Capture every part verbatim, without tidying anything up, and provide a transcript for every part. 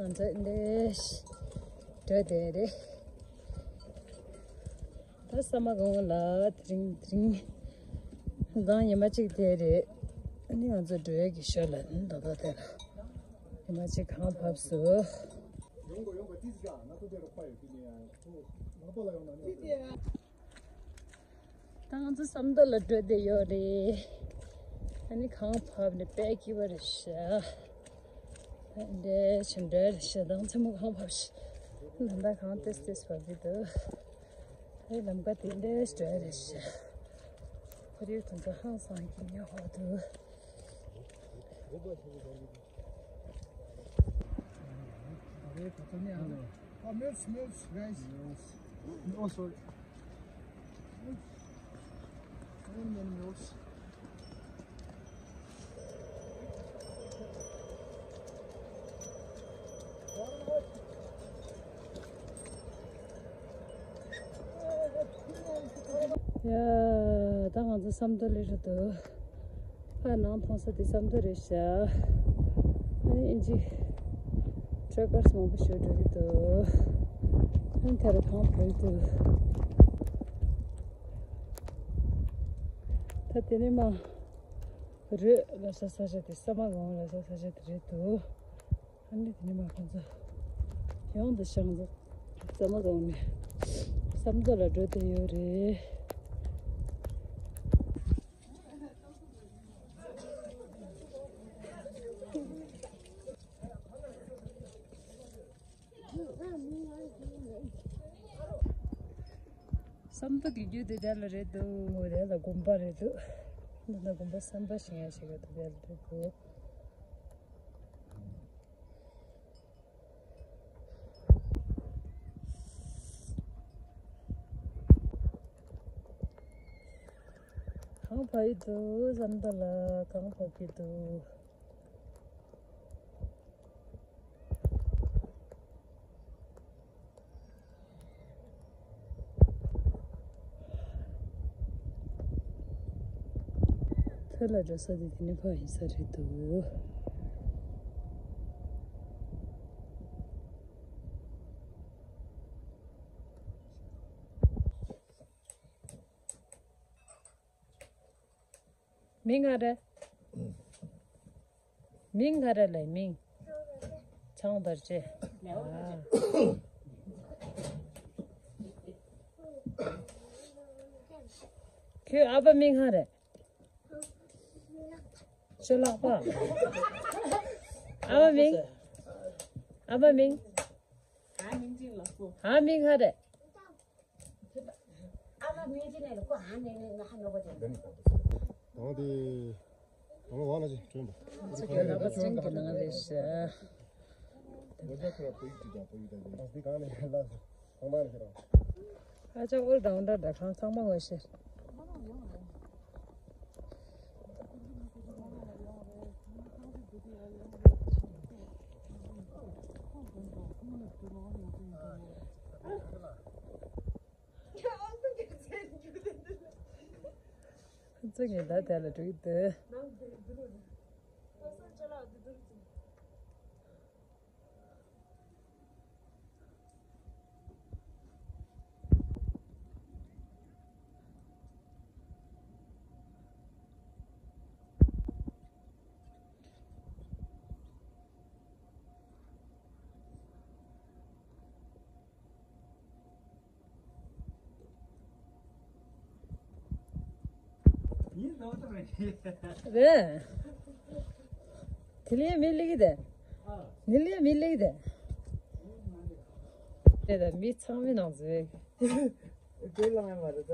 ང་ཚོ་འདི་འགྲོ་དེ་རེད། ད་ས་མ་གང་ལ་དེ་རིང་དེ་རིང་གང་ཉི་མ་གཅིག་དེ་རེད། ཨ་ནི་ང་ཚོ་འགྲོ་ཡག་གི་ཞོར་ལ་ཨ་ནི་ད་ལྟ་དེ་ལ་ཉི་མ་གཅིག་གང་བབས་སོ། ད་ང་ཚོ་ཟམ་ཏོག་ལ་འགྲོ་བསྡད་ཡོད་རེད། ཨ་ནི་གངས་བབས་ནས་དཔེ་སྐྱིད་པ་རེད་ཤག་འདྲེ་ཆེན་འདྲེ་རེད་ཤག་དང་མཚན་མོ་གངས་བབས་ཤག་ད་ལྟ་གངས་ཏེས་ཏེས་བབས་ཀྱི་འདུག་ཨེ་ལམ་ཀ་དེ་འདྲེ་འདྲེ་རེད་ཤག་ཁོར་ཡུག་དེ་ཚོ་ཧང་སང་གི་ཉོ་ཧོ་འདུག Oh, milk, milk, guys. Oh, sorry. Milk. Milk. ཡ། ད་ང་ཚོ་ཟམ་ཏོག་སླེབས་འགྲོ་འདུག་ཕར་ནང་མཐོང་ས་དེ་ཟམ་ཏོག་རེད་ཤག་ཨ་ནི་ཨིན་ཇི་ཊྲེ་ཀར་སི་མང་པོ་ཞིག་འགྲོ་གི་འདུག་ཨ་ནི་དེ་རུ་གངས་བབས་འདུག་ད་དེ་ནས་མར་རོས་ལབ་ས་ས་ཆ་དེ་ས་མ་གང་ལབ་ས་ས་ཆ་དེ་རེད་འདུག་ཨ་ནི་དེ་ནས་མར་ཁོང་ཚོ་ཡོང་འདུག་ཤག་ང་ཚོ་ས་མ་གང་ནས་ཟམ་ཏོག་ལ་འགྲོ་བསྡད་ཡོད་རེད། ཟམ་ཏོག་གི་རྒྱུད་དེ་དེ་ལ་རེད་འདུག་དེ་ལ་དགོན་པ་རེད་འདུག་འདི་ན་དགོན་པ་གསར་པ་ཞིག་ཡང་ཞིག་ག་དེ་ལ་རེད་འདུག་གངས་བབས་ཡི་འདུག་ཟམ་ཏོག་ལ་གངས་བབས་ཀྱི་འདུག་ཐོད་ལ་འགྲོ་ས་དེ་དེ་ནས་ཕར་ཡིན་ས་རེད་འདུག་མིང་ག་རེ། མིང་ག་རེ་ལབ་མིང་། ཚང་དར་ཅེ། ཨ། ཁྱོད་ཨ་ཕ་མིང་ག་རེ། ཅོ་ལགས་པ། ཨ་ཕ་མིང་། ཨ་ཕ་མིང་། ཨ་མིང་ག་རེ། ཨ་མ་མིང་ཅི་ནས་ཁོ་ཧ་ནས་ནས་ང་ཧ་ནོ་གོ་ཅན། ཨོ་དེ། ཨོ་བ་ལ་ཅི་ཁྱོད་པ། ཚིག་གི་ནག་པ་ཅན་གྱི་ནང་རེད་ཤག་ཨ་ཅག་ཨོལ་རའུན་ཌར་འདྲ་གང་ཚང་མ་ངོ་ཤེས། ཁོ་ཚོ་ངའི་ཟླ་དེ་ལ་འགྲོ་གི་འདུག་རེད། ལིའི་མི་ལིག་དེ། ནི་ལིའི་མི་ལིག་དེ། དེ་ད་མི་ཚང་མའི་ནང་ཚུད། དེ་ལ་ངས་མ་རེད་ད།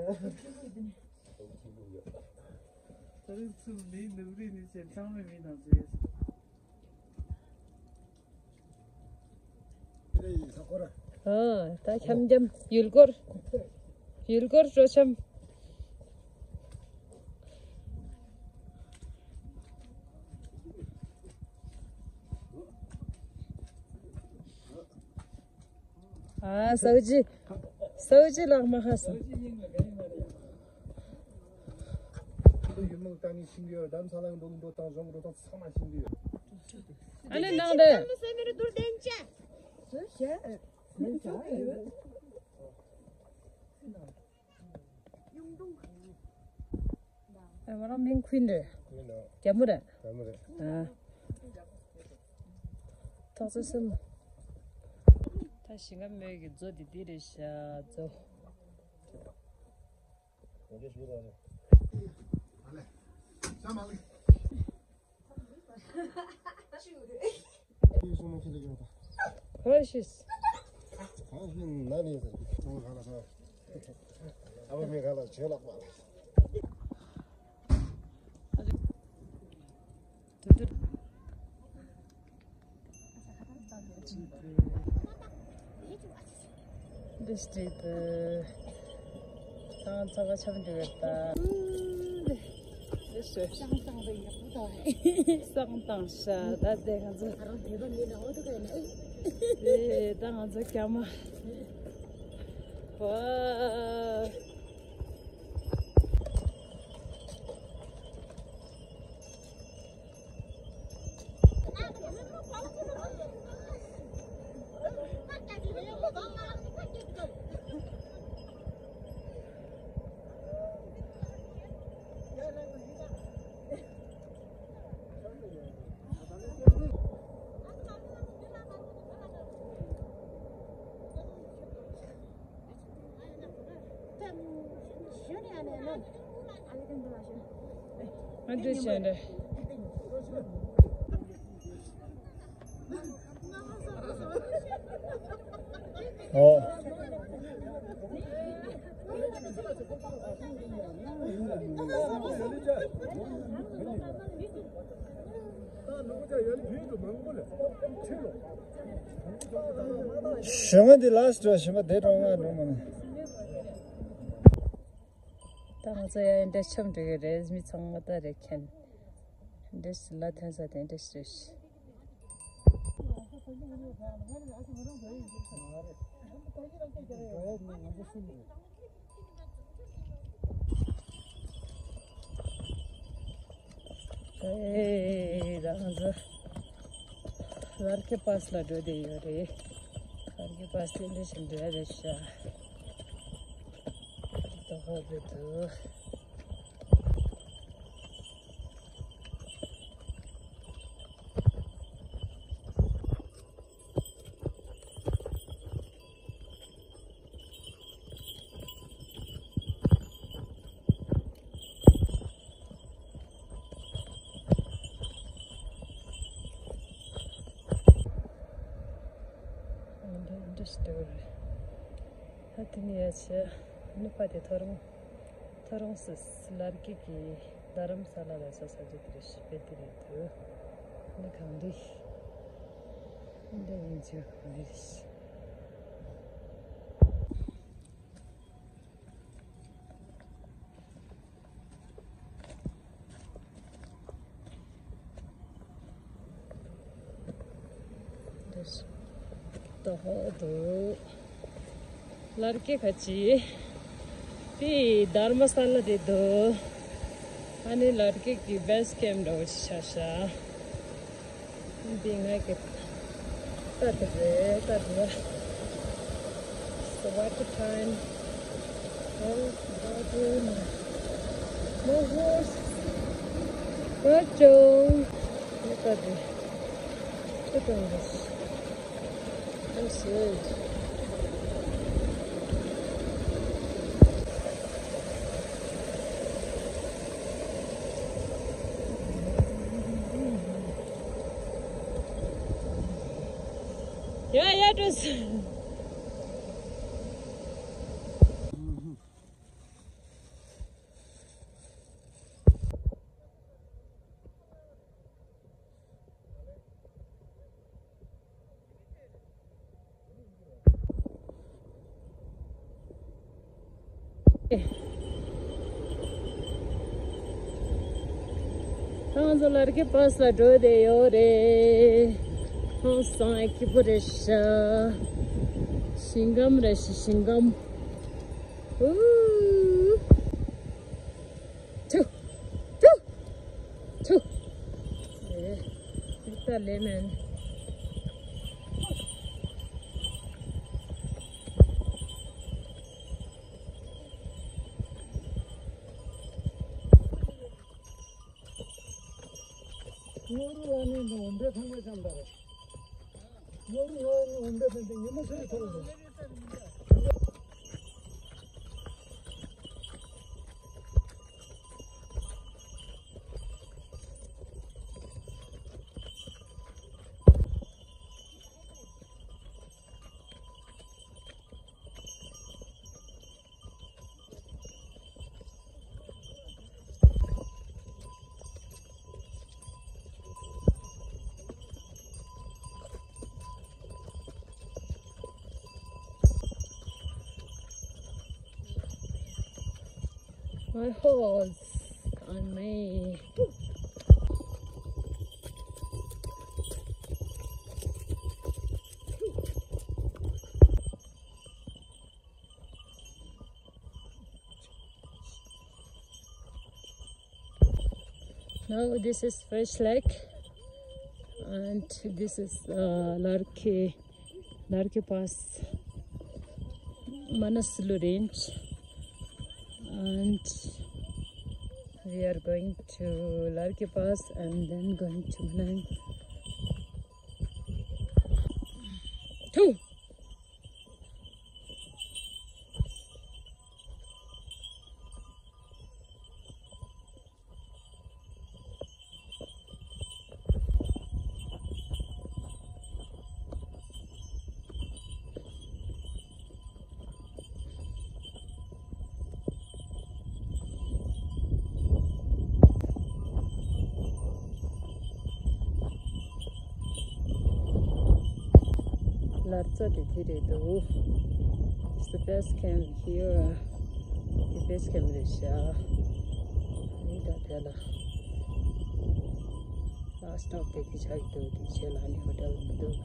ད་རིང་ཚུར་མིའི་ནུབ་རིས་ནས་བྱས་ཚང་མའི་མི་ནང་ཚུད། ཨ། ད་འཆམ་འཆམ་ཡུལ་སྐོར། ཡུལ་སྐོར་སྤྲོ་འཆམ། ཨ། སའུ་ཇི། སའུ་ཇི་ལགས་མ་ཧ་སོང་། ཡུལ་མི་ལ་ནི་ཤིང་ཡོད། དམ་ས་ལ་འགྲོ་འགྲོ་དང་གཞུང་འགྲོ་དང་ཚང་མ་ཤིང་ཡོད། ཨ་ནི་ནང་དེ། ཨ། ང་རང་མིང་ཁུན་རེད། ཁུན་རེད། རྒྱ་མོ་རེད། རྒྱ་མོ་རེད། ཨ། ཐོག་ཚོད་སེམས། ད་ཞིང་ཁ་མོས་ཀྱི་མཛོ་འདི་འདི་རེད་ཤག་མཛོ། ཡང་བསྐྱར་ཞུ་རོགས་གནང་། ཨ་ལེ། ཤ་མ་ལེ། ཧོ་ཤིས། ཨ་ཧིན་ན་ནི་ཟེར་གི། ཨ་བ་མི་ག་ལ་ཆོས་ལགས་པ། འདི་སྟེ། ད་ཚ་བ་ཆབ་འདི་བས་ད། འདི་སོ། སང་དང་ཤ་ད་དེ་ང་ཚོ། དེ་ད་ང་ཚོ་རྒྱ་མ། བ། ཨ་འདྲ་བྱས་འདྲ། ཨོ། ཞོན་ང་འདི་ལ་སི་ཊི་ར་ཞོན་པ་དེ་གྲོང་ང་འགྲོ་མ་ནི། ད་ང་ཚོ་ཡ་འདྲ་འཆམ་འགྲོ་གི་རེད། མི་ཚང་མ་ད་རེ་མཁན་འདྲ་ཞིག་ལ་ཐོན་ས་དེ་འདྲ་ཞིག་རེད། ཨེ། ད་ང་ཚོ་ལར་ཀེ་པཱས་ལ་འགྲོ་བསྡད་ཡོད་རེད། ལར་ཀེ་པཱས་དེ་འདྲ་ཞིག་འགྲོ་ཡ་རེད་ཤག་ད་ཧོ་བོད་དུ། འདི་འདྲ་ཞིག་འདུག་རེད། ད་དེ་ནས་ཡར་ཆེ་ནུབ་པ་དེ་ཐོ་རངས། ཐོ་རངས་སུ་ལར་ཀེ་གི་རྡ་རམ་ས་ལ་ལ་སོགས་ས་ཆ་དེ་རེད་ཤག་དཔེ་དེ་རེད་འདུག་འདི་གངས་རི། འདི་ཡིན་ཚོད་གངས་རི་རེད་ཤག་ད་ཧོ་འདུག་ལར་ཀེ་ཁ་ཅིག་དེ་རྡ་རམ་ས་ལ་རེད་འདུག་ཨ་ནི་ལར་ཀེ་གི་བེ་སི་ཀེམ་འདྲ་བོ་ཞིག་ཆགས་ཤག་འདི་ང་གི་ད་དེ་རེད། ད་དེ་རེད། It's water time. Oh, water. My horse. Water. Look at this. Look at this. That's it. ང་ཚོ་ལར་ཀེ་པཱས་ལ་འགྲོ་བསྡད་ཡོད་རེད། ཧང་སང་སྐྱིད་པོ་རེད་ཤག་ཞིང་ཁམས་རེད་ཤག་ཞིང་ཁམས། ཨུ། ཐུ། ཐུ། ཐུ། ཨེ། ད་ལེ་མན། ངོ་རུ་ལ་ནི་འོན་ཏེ་ཐང་པའི་ཙམ་པ་རེད། ངོ་རུ་ལ་ནི་འོན་ཏེ་ཐང་པའི་ཉི་མ་ཚེ་རིང་ཐོག་རེད། My horse on me. Now this is Fresh Lake, and this is uh, Larke, Larke Pass, Manaslu Range, and we are going to Larke Pass and then going to Manang. Two. ལར་རྩྭ་དེ་དེ་རེད་འདུག It's the best camp here. The best camp རེད་ཤག་ནི་ད་དེ་ལ་last stop དེ་དེ་ཆགས་ཀྱི་འདུག་དེ་ཆེ་ལ་ནི་ཧོ་ཊེལ་མི་འདུག་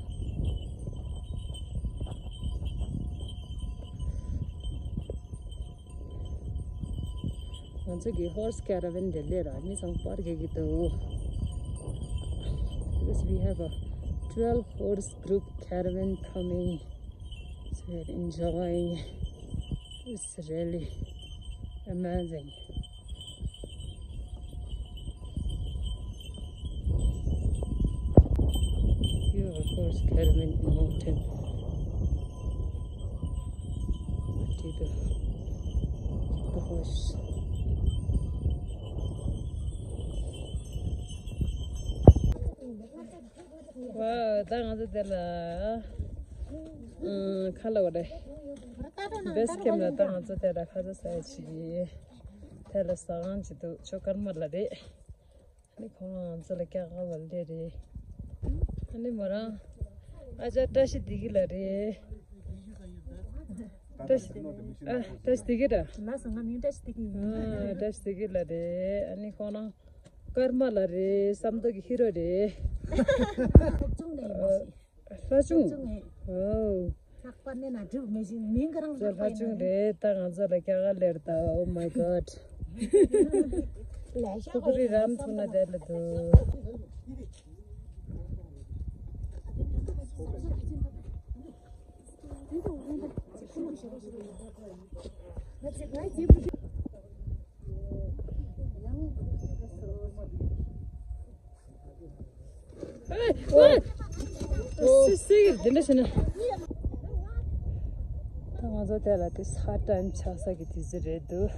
ང་ཚོ་གི་horse caravan དེ་ལས་ར་མི་ཚང་པར་རྒྱག་གི་འདུག Because we have a twelve horse group caravan coming, so we are enjoying. It's really amazing. Here, of course, caravan in mountain. What do you do? Gosh. Wow, ད་ང་ཚོ་དེ་ལ་ཨ་ཁ་ལ་བ་རེད། Base camp ལ་ད་ང་ཚོ་དེ་ལ་ཁ་ཚ་ཟ་ཡ་ཅིག་དེ་ལ་ཟ་ཁང་ཅིག་འདུག་ཆོ་སྐར་མ་ལ་རེད། ཨ་ནི་ཁོང་རང་ང་ཚོ་ལ་སྐྱག་ཁ་བ་ལེ་རེད། ཨ་ནི་མོ་རང་ཨ་ཅག་བཀྲ་ཤིས་བདེ་སྐྱིད་ལ་རེད། བཀྲ་ཤིས་ཨ་བཀྲ་ཤིས་བདེ་སྐྱིད་ར། ལ་སོང་ང་མིང་བཀྲ་ཤིས་བདེ་སྐྱིད་ཡིན། ཨ་བཀྲ་ཤིས་བདེ་སྐྱིད་ལ་རེད། ཨ་ནི་ཁོང་རང་སྐར་མ་ལ་རེད། བསམ་རྡོ་གི་ཧི་རོ་རེད། ཚོགས་ཆུང་ནས་ཡིན་པ་ཞིག་ལྷ་ཆུང་། ཚོགས་ཆུང་ངས། ཨོ། ལྷག་པ་ནས་ན་འགྲུབ་མེད་ཞིང་མིང་ག་རང་ལྷག་པ་ཡིན་ན། ལྷ་ཆུང་རེད། ད་ང་ཚོ་ལ་སྐྱག་ཁ་ལེར་ད། Oh my god. ལས་ཤ་ཁུ་ཁུ་རི་རམ་ཐུག་ན་དེ་ལ་འདུག་སི་སི་གི་འདི་འདྲ་བྱས་ན། ད་ང་ཚོ་དེ་ལ་དེ་ས་ཊེམ་ཆགས་ས་གི་དུས་ཚོད་རེད་འདུག་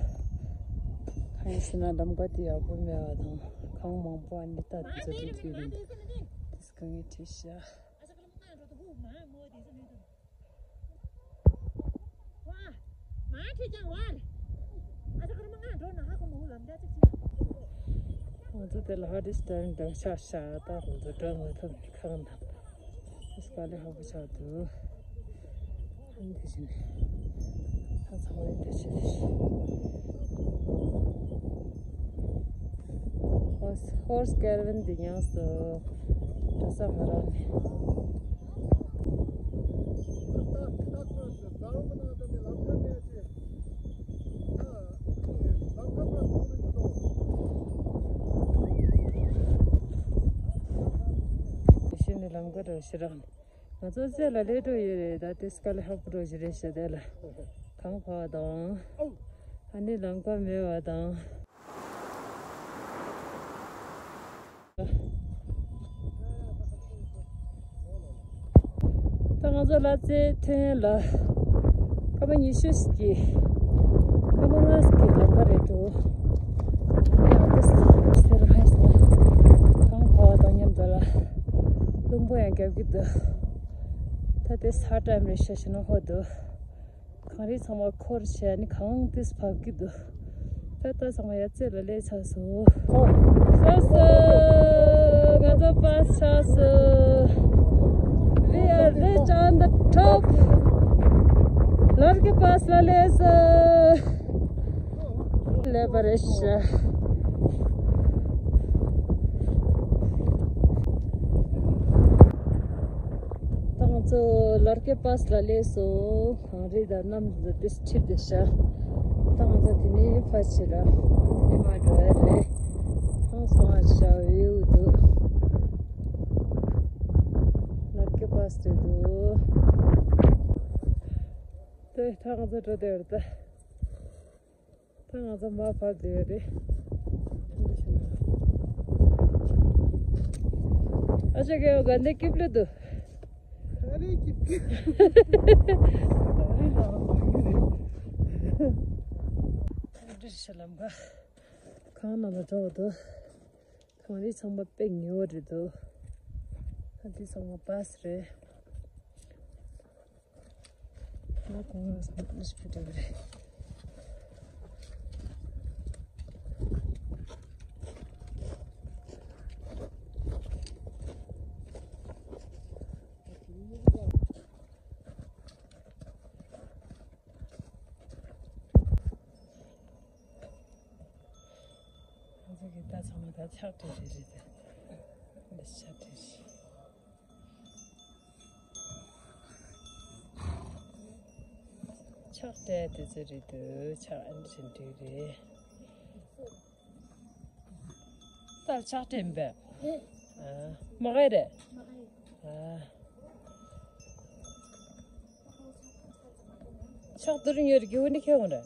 གང་ཡིན་ཟེར་ན་ལམ་ཀ་དེ་ཡག་པོ་མེད་པ་དང་གངས་མང་པོ། ཨ་ནི་ད་དུས་ཚོད་དུས་ཚོད་མི་འདུག་དེ་སྐུ་ངལ་ཁྲིད་ཤག་ང་ཚོ་དེ་ལ་ཧ་ཏི་སི་ཏན་དང་ཤག་ཤག་ད་ཁོང་ཚོ་འགྲོ་མ་ཐུབ་ནས་ཁང་དང་ཨིས་ཀ་ལི་ཧ་པོ་ཆགས་འདུག་ཨ་ནི་དེ་བཞིན་ད་ཚང་མ་དེ་བྱེད་དེ་ཧོར་སི་ཧོར་སི་ཀེ་ར་ཝན་དེ་ཉག་སོ་འགྲོ་ས་མ་རག་ནས། དེ་བཞིན་ནི་ལམ་ཁ་འགྲོ་ཞེ་དྲག་ང་ཚོ་རྩེ་ལ་སླེབས་འགྲོ་ཡོད་རེད། ད་དེ་སི་ཀ་ལ་ཧ་པོ་འགྲོ་ཞེ་རེད་ཤག་དེ་ལ་གངས་བབས་པ་དང་ཨ་ནི་ལམ་ཁ་མེད་པ་དང་། ད་ང་ཚོ་ལ་རྩེ་ཐོན་ལ་སྐར་མ་ཉི་ཤུ་ཞིག་གི་སྐར་མ་ལྔ་ཞིག་གི་ལམ་ཁ་རེད་འདུག་ཡང་དེ་སེ་ར་ཧའི་སི་ལ་གངས་བབས་པ་དང་མཉམ་དུ་ལ་རླུང་བུ་ཡང་རྒྱབ་ཀྱི་འདུག་ད་དེ་ས་ཊེམ་རེད་ཤག་ཤི་ན་ཧོ་འདུག་གངས་རི་ཚང་མ་འཁོར་བྱས་ནི་གངས་ཏིས་བབས་ཀྱི་འདུག་ད་ལྟ་ཚང་མ་ཡར་རྩེ་ལ་སླེབས་ཚར་སོང་། ལགས་སོ། ང་ཚོ་པཱ་སི་ཆགས་སོང་། We are rich on the top. ལར་ཀེ་པཱ་སི་ལ་སླེབས་སོང་། སླེབས་པ་རེད་ཤག་ད་ང་ཚོ་ལར་ཀེ་པཱ་སི་ལ་སླེབས་སོང་། གངས་རི་དང་གནམ་དེ་ཚོ་ཏིས་ཁྲིད་བསྡད་ཤག་ད་ང་ཚོ་དེ་ནས་ཕར་ཕྱིན་ལ་དེ་ནས་མར་འགྲོ་ཡ་རེད། ཨང་སོང་ཨ་ཤ་ཝིའུ་འདུག་ལར་ཀེ་པཱ་སི་འདུག་དེ་ད་ང་ཚོ་འགྲོ་བསྡད་ཡོད་རེད་ད། ད་ང་ཚོ་མར་བབས་བསྡད་ཡོད་རེད། ཨ་ཅག་གི་འོ་ག་འདི་སྐྱིབས་ལོས་འདུག་ཨ་རེ་སྐྱིབས་ཀྱི། ཨ་རེ་ལ་བབས་ཡོད་རེད། ཨ་འདྲ་ཞིག་ལམ་ཁ་གངས་ནང་ལ་འགྲོ་བ་འདུག་གངས་རི་ཚང་མ་དཔེ་ཉེ་བོ་རེད་འདུག་ཨ་འདི་ཚང་མ་པཱ་སི་རེད། ང་གོང་ལ་སླེབས་པ་རེད། ང་ཚོ་གི་ད་ཚང་མ་ད་ཕྱག་བྲིས་རེད་རེད་ད། འདི་ཕྱག་བྲིས་རེད། ཕྱག་སྤྲད་དེ་ཚོ་རེད་འདུག་ཕྱག་ཨ་འདྲ་བྱས་འབྲི་རེད། ད་ཕྱག་སྤྲད་པས། ཨ། མ་ག་རེད། ཨ། ཕྱག་དུ་རིང་ཡོད་རེད། གི་འོ་ནི་ཁྱེར་འོང་རེད།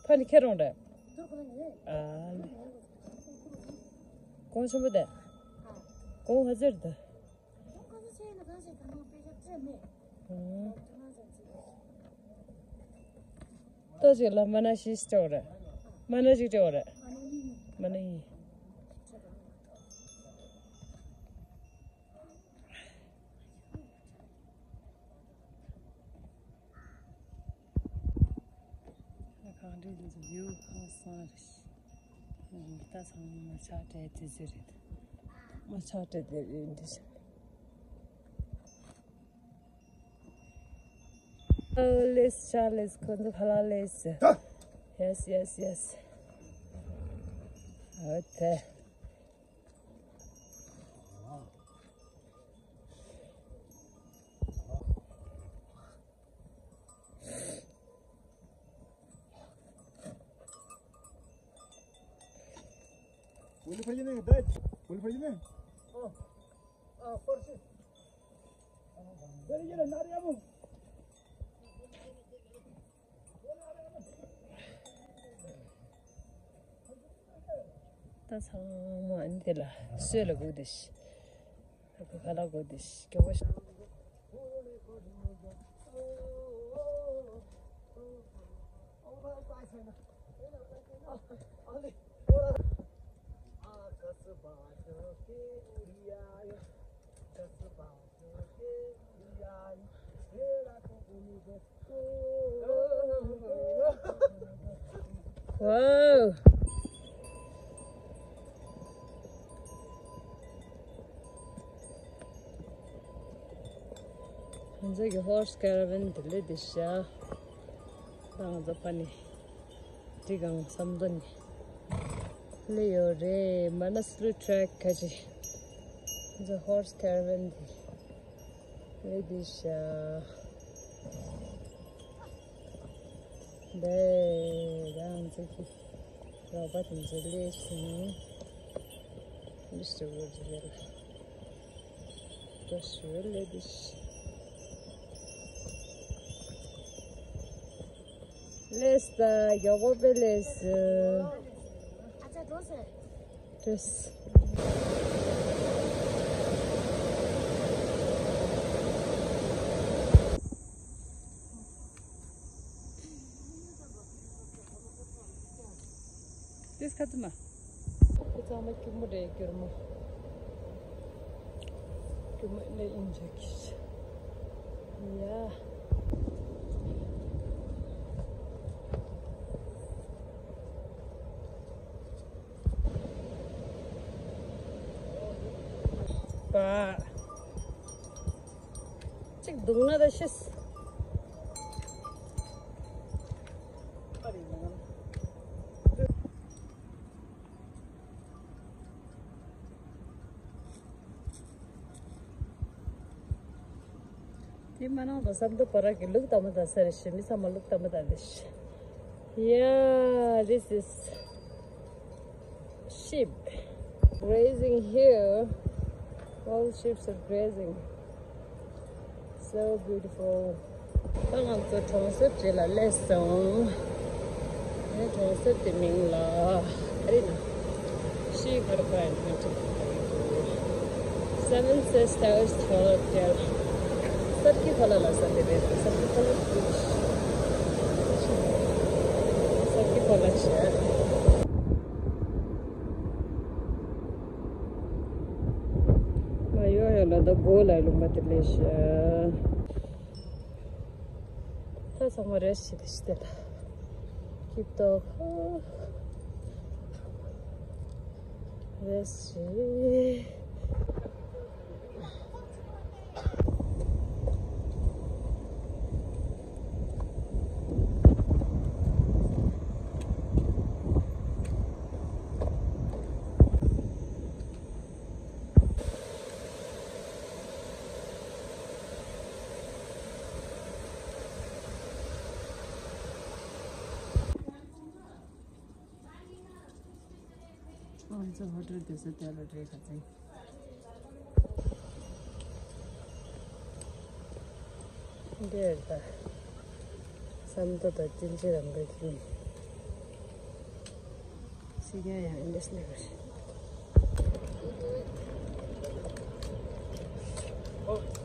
ཕ་ནི་ཁྱེར་འོང་རེད། ཨ། གོང་ཆེན་པོ་དེ། གོང་ཧ་ཟེར་དེ། ལྟོ་ཅིག་ལ་མ་ན་ཤི་སྤྲད་འོང་རེད། མ་ན་ཞིག་སྤྲད་འོང་རེད། མ་ན་ཡིན། གངས་རི་འདི་ཚོ་བིའུ་ཧང་སང་རེད། ད་ཚང་མ་ཕྱག་སྤྲད་དེ་ཚོ་རེད། མ་ཕྱག་སྤྲད་དེ་རེད་འདི་ཚོ། ཨོ་ལེས་ཤ་ལེས་ཁོ་ཚོ་ཁ་ལག་ལེས། Yes, yes, yes. ཨོ་དེ། ད་ཚང་མ་ཨ་ནི་དེ་ལ་སོད་ལ་སྒུག་བསྡད་ཤག་ད་ཁ་ལག་སྒུག་བསྡད་ཤག་སྐྱོ་པོ་ཤག Wow. ང་ཚོ་གི་ཧོར་སི་ཀེ་ར་ཝན་དེ་སླེབས་བསྡད་ཤག་ད་ང་ཚོ་ཕ་ནི་འགྲིག་གང་བསམ་དོན་ནི་སླེབས་ཡོད་རེད། མ་ན་སི་ལུ་ཊེག་ཁ་ཅིག་ང་ཚོ་ཧོར་སི་ཀེ་ར་ཝན་དེ་སླེབས་བསྡད་ཤག་འདི་རང་ཚོ་གི་རོགས་པ་དེ་ཚོ་སླེབས་སོང་། མི་སུ་བོ་ཇི་ལེ་ལ་ད་ཞུ་ལེ་དི་ཤི་ལེས་ད་མགྱོགས་པོ་པེ་ལེས། ཨ་ཅག་འགྲོ་ཟེར། ཏེས། ཏེས་ཁ་ཙི་མ། ཁོ་ཚང་མ་སྐྱུར་མོ་རེད། སྐྱུར་མོ། སྐྱུར་མོ་ལས་ཨིན་ཇེ་ཀི་ཤ། ཡ། པ། གཅིག་རྡུང་ན་ད་ཤེས། དེ་མ་ནང་དུ་སམ་དུ་པ་ར་གི་ལུག་དམ་ད་ས་རེ་ཤི་མི་ས་མ་ལུག་དམ་ད་རེ་ཤི། Yeah, this is sheep grazing here. All sheep are grazing. So beautiful. ད་ང་ཚོ་གྲོང་གསེབ་ཅིག་ལ་སླེབས་སོང་། ངའི་གྲོང་གསེབ་དེ་མིང་ལ་ཨ་རི་ན། She got a friend went to Seven Sisters Hotel. སར་ཀི་ཕ་ལ་ལ་ས་དེ་རེད། སར་ཀི་ཕ་ལ་ཅི། སར་ཀི་ཕ་ལ་ཅི། མ་ཡོ་ཡོ་ལ་ད་གོ་ལ་ལུང་མ་དེ་ལེ་ཤ། ད་ཚང་མ་རེ་ཞིག་དེ་ཞིག་དེ་ལ་ཀིབ་ཏོག་རེ་ཞིག་ང་ཚོ་ཧོ་ཊེལ་དེ་ཚོ་དེ་ལ་རེད་ཁ་ཚན། འདིར་ད་སམ་དོ་དང་ཅིན་ཅི་རང་གི་ཀྱི་སི་ཀ་ཡང་ཨིན་ཌི་སི་ནས་རེད།